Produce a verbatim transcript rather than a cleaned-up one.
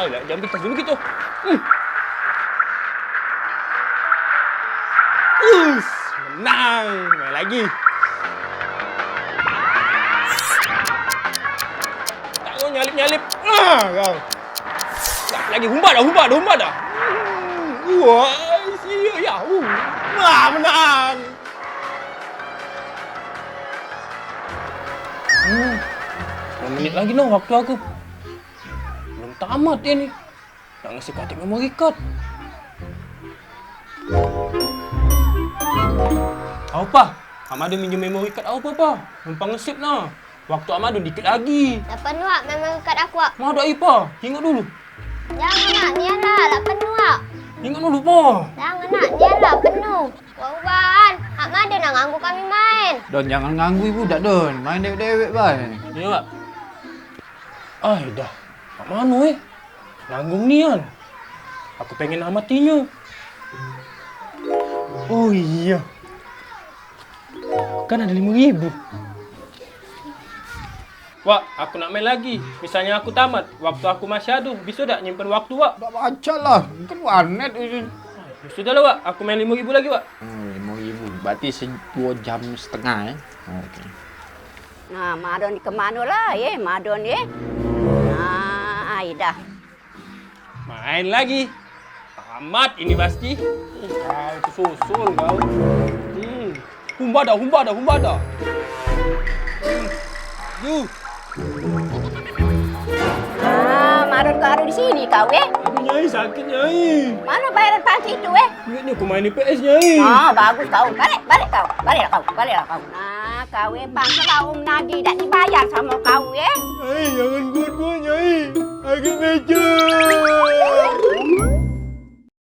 Ayolah, jam pintas dulu gitu. Hmm. Us, menang. Main lagi. Tak kau nyalip-nyalip. Ah, kau. Lagi humba dah, humba dah, humba dah. Hmm. Wah, sia ya. Uh. Wah, menang. Hmm. Sepuluh menit lagi noh waktu aku. Belum tamat ini. Nak ngisi katik memory card. Au, Pa. Amadon minjem memory card au, Pa, Pa. Numpang ngesip nah. Waktu Amadon dikit lagi. Dak penuh, Wak, memory card aku, Wak. Madak, Pa. Ingat dulu. Jangan, Nak. Nian lah, dak penuh, Wak. Ingat dulu, Pa. Jangan, Nak. Nian lah, penuh. Wak Uban, Amadon nak nganggu kami main. Don, jangan nganggu ibu dak, Don. Main dewek-dewek bae. Iya, Wak. Ai dah, mak mano eh? Nanggung nian. Aku pengen amatinyo. Oh iya. Kan ada lima ribu. Wak, aku nak main lagi. Misalnya aku tamat, waktu aku masih ado, bisa dak nyimpen waktu, Wak? Dak pacak lah, kan warnet ini. Ya sudah lah, Wak. Aku main lima ribu lagi, Wak. Hmm, lima ribu. Berarti se-, dua jam setengah, eh? Oke. Nah, Madon di kemano lah, ye, Madon, ye? Nah, ai dah. Main lagi. Tamat ini pasti. Kau tu susul kau. Hmm. Humba dah, humba dah, humba dah. Hmm. Aduh. Ah, Madon kau ado di sini kau, eh? Aduh, Nyai, sakit, Nyai. Mano bayaran panci itu, eh? Duitnyo ku main I P S, Nyai. Ah, bagus kau. Balik, balik kau. Baliklah kau, baliklah kau. Nah, kau, eh, bangsa kau menagih dak dibayar samo kau, eh? Nyai, jangan buat-buat, Nyai. Sakit beca.